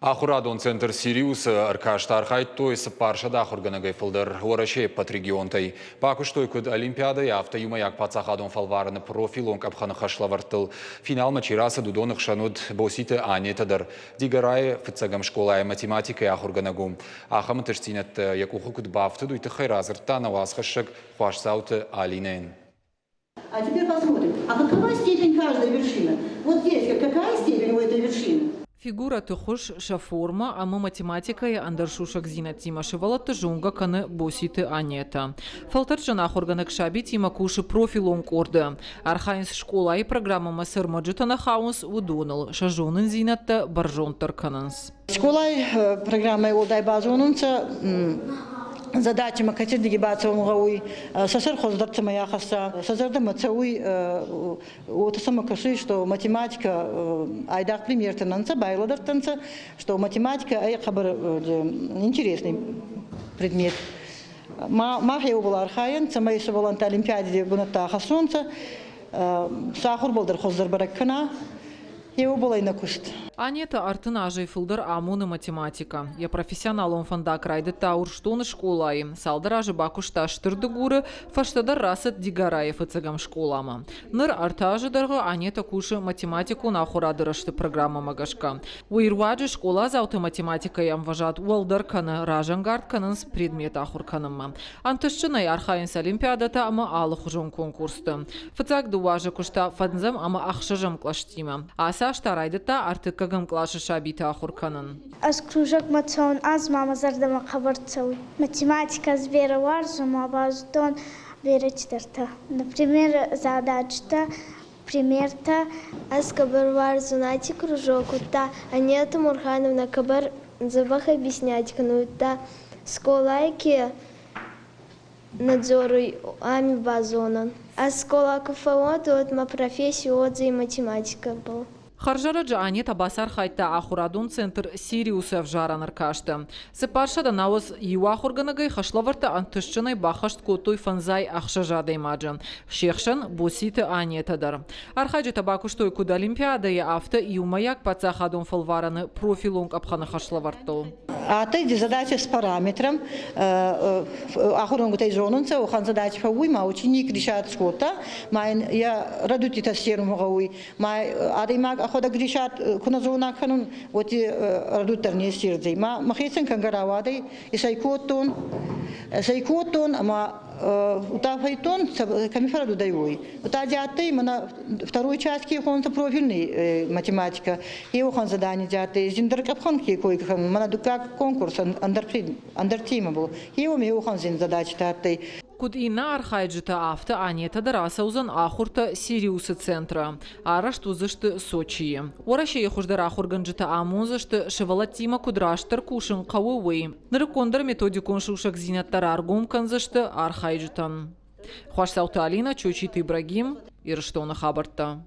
Ахуырадон центр «Сириус»-ы ӕркасты архайдтой 400 ахуыргӕнӕгӕй фылдӕр Уӕрӕсейы ӕппӕт регионтӕй. Бакуыстой куыд Олимпиадӕйы, афтӕ иумӕйаг паддзахадон фӕлварӕны профилон къӕпхӕны хӕслӕвӕрдтыл. Финалмӕ чи рацыд, уыдоны хсӕн уыд Боситы Анетӕ дӕр. Дигорайы фыццӕгӕм скъолайы математикӕйы ахуыргӕнӕг у. Ахӕм ӕнтыстдзинӕдтӕ йӕ къухы куыд бафтыд, уый тыххӕй радзырдта нӕ уацхӕссӕг Хуасдзауты Алинӕйӕн. А теперь посмотрим, а какова степень каждой вершины? Вот здесь какая степень у этой вершины? Фигурӕты хуыз, сӕ формӕ ӕмӕ математикӕйы ӕндӕр сусӕгдзинӕдтимӕ сывӕллӕтты зонгӕ кӕны Боситы Анетӕ. Фӕлтӕрдджын ахуыргӕнӕг сабитимӕ кусы профилон къорды. Архайынц скъолайы программӕмӕ цы ӕрмӕджытӕ нӕ хауынц, уыдоныл, сӕ зонындзинӕдтӕ бӕрзонддӕр кӕнынц. Скъолай программӕй уӕлдай базонунцӕ задачамӕ кӕцирдиги бацӕун гъӕуй, сӕ сӕр хуӕздӕр цӕмӕй ахӕсса, сӕ зӕрдӕмӕ цӕуй, уотӕ сӕмӕ кӕсуй, что математика айдагъ примертӕ нӕ нцӕ, байлӕдӕрдтӕнцӕ, что математика ӕй хъӕбӕр интересный предмет. Мах еубал архайӕн, цӕмӕй сувӕллӕнттӕ олимпиади бунӕттӕ ахӕссонцӕ, сӕ ахурбӕл дӕр хуӕздӕр бӕрӕг кӕна, еубалӕй нӕ куст. Анетӕ 30 азӕй фылдӕр амоны математикӕ. Йӕ профессионалон фӕндаг райдыдта Урсдоны скъолайы. Цалдӕр азы бакуыста Стыр Дыгуры, фӕстӕдӕр рацыд Дигорайы фыццӕгӕм скъоламӕ. Ныр 3 азы дӕргъы Анетӕ кусы математикон ахуырады рӕзты программӕмӕ гӕсгӕ. Уый руаджы скъоладзауты математикӕйы ӕмвӕзад уӕлдӕр кӕны, разӕнгард кӕнынц предмет ахуыр кӕнынмӕ. Ӕнтыстджынӕй архайынц олимпиадӕтӕ ӕмӕ алыхуызон конкурсты. Фыццаг дыууӕ азы куыста фӕндзӕм ӕмӕ ӕхсӕзӕм кълӕстимӕ. Ацы аз та райдыдта ӕртыккӕгӕм къласы сабиты ахуыр кӕнын. Ӕз кружокмӕ цӕун, ӕз ма мӕ зӕрдӕмӕ хъӕбӕр цӕуй. Математикӕ ӕз берӕ уарзун ма базудтон берӕ цидӕртӕ. Например, задачитӕ, примертӕ. Ӕз хъӕбӕр уарзун аци кружок, удта Анетта Мурхановна хъӕбӕр дзӕбӕх объяснять кӕнуй, удта скъолай ке надзоруй, ами базонӕн. Ӕз скъола ку фӕууон, уӕд мӕ професси уодзӕй математикӕбӕл. Хӕрзӕрӕджы Анетӕ бацархайдта ахуырадон центр «Сириус» ӕвзарӕн ӕркасты. 491 ахуыргӕнӕгӕй хӕслӕвӕрдтӕ ӕнтыстджынӕй баххӕст кодтой 56 адӕймаджы. Се хсӕн Боситы Анетӕ дӕр. Архайджытӕ бакуыстой куыд Олимпиадӕйы, афтӕ иумӕйаг паддзахадон фӕлварӕны профилон къӕпхӕны хӕслӕвӕрдтыл. Адтӕй задача с параметром. Ахуыргӕнгутӕй зонунцӕ, уӕхӕн задача фӕууй, ма ученик решат скодта, ма ин йӕ рӕдудтитӕ ссерун гъӕуй. Ма адӕймаг ӕхуӕдӕг решат ку нӕ зона кӕнун, уоти рӕдуд дӕр не ссердзӕй. Ма мӕхецӕн кӕнгӕ рауадӕй, исӕй кодтон, исӕй кодтон ӕма Ута фӕйдтон, кӕми фӕрӕдудӕй, уой. Ута адтӕй мӕнӕ второй час ке хонцӕ профильный математика, еуӕхан задание адтӕй, зиндӕр къӕпхӕн ке кой кӕнун, мӕнӕ дуккаг конкурс ӕндӕр ӕндӕр темӕ был. Еуӕм еуӕхан зин задачитӕ адтӕй. Куыд иннӕ архайджытӕ, афтӕ Анетӕ дӕр ацӕудзӕн ахуыртӕ Сириусы центры. Арӕзт уыдзысты Сочийы. Уӕрӕсейы хуыздӕр ахуыргӕнджытӕ амондзысты, сывӕллӕттимӕ куыд растдӕр кусын хъӕуы, уый. Нырыккондӕр методикон сусӕгдзинӕдтӕ раргом кӕндзысты архайджытӕн. Хуасдзауты Алинӕ, Чочиты Ибрагим, Ирыстоны хабӕрттӕ.